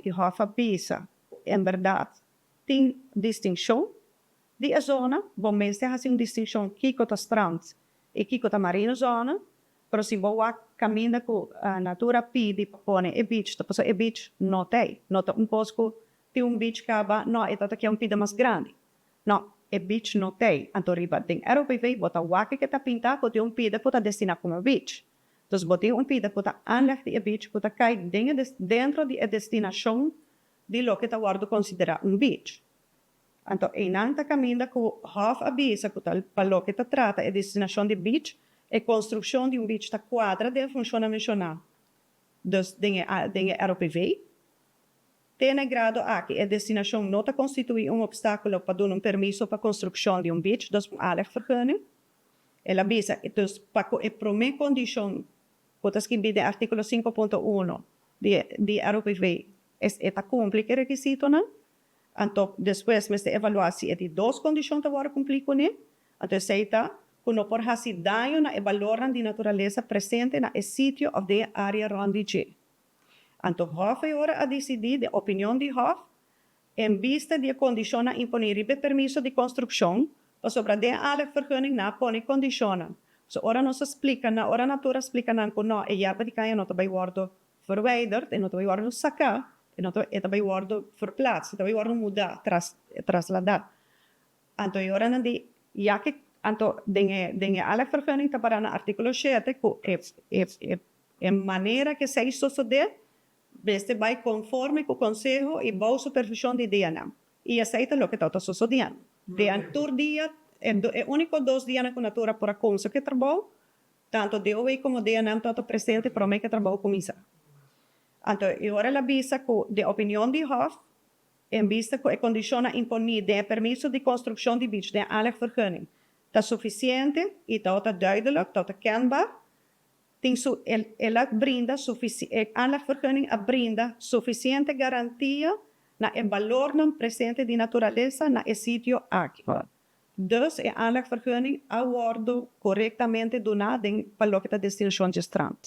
I Hof a bisa, en bèrdat, tin distinshon di e zona, bo mester hasi un distinshon kiko ta strand i kiko ta marine zone, pero si bo wak kaminda ku Natura pidi pa pone e beach, ta pasobra e beach no t'ei, no ta un kos ku tin un beach kaba, no, e ta ta ke un pida mas grandi. No, e beach no t'ei. Anto riba den ROPV bo ta wak ke ta pinta ku tin un pida ku ta destina komo beach. Dus bo tin un pida ku ta aanleg di e beach ku ta kai den e dentro di e destinashon di loke ta wòrdu konsiderá un beach. Anto einan ta kaminda ku Hof a bisa ku ta pa loke ta trata e destinashon di beach, e konstrukshon di un beach ta kuadra den e funshonnan menshoná dus den e den e ROPV. Te na e grado aki e destinashon no ta konstituí un opstákulo pa duna un permiso pa konstrukshon di un beach, dus un aanlegvergunning. El a bisa, dus pa ku e promé kondishon ku ta skibí den artíkulo 5.1 di di ROPV es e ta kumpli ku e rekisitonan, anto despues mester evaluá si e di dos kondishon ta wòrdu kumplí kuné, anto esei ta ku no por hasi daño na e balornan di naturalesa presente na e sitio òf den e área rònt di dje. Anto Hof e ora a disidí, den opinion di Hof, en bista di e kondishonnan imponí riba e permiso di konstrukshon, pasobra den e aanlegvergunning nan a pone kondishonnan. So ora nos a splika nan, ora Natura a splika nan ku no, e yerba di kaña no ta bai wòrdu verwijderd, e no ta bai wòrdu saká, e no ta, e ta bai wòrdu verplaatst, e ta bai wòrdu mudá, tras, trasladá. Anto e ora nan di, ya ke, anto den e, den e aanlegvergunning ta pará na artíkulo 7 ku e, e, e, e manera ku esei sosodé mester bai konforme ku konseho i bou supervishon di DNM. I esei ta loke tabata sosodiendo. Den tur dia, e, e úniko dos dianan ku Natura por a kumsa ku e trabou, tantu DOW komo DNM tabata presente promé ku e trabou kuminsá. Anto e ora el a bisa ku den opinion di Hof, En bista ku e kondishonnan imponí den e permiso di konstrukshon di beach den aanlegvergunning ta sufisiente i tabata duidelijk, tabata kenbaar, tin su el a brinda e aanlegvergunning a brinda sufisiente garantia na e balornan presente di naturalesa na e sitio aki. Dus e aanlegvergunning a wòrdu korektamente duná den pa loke ta destinashon dje strand.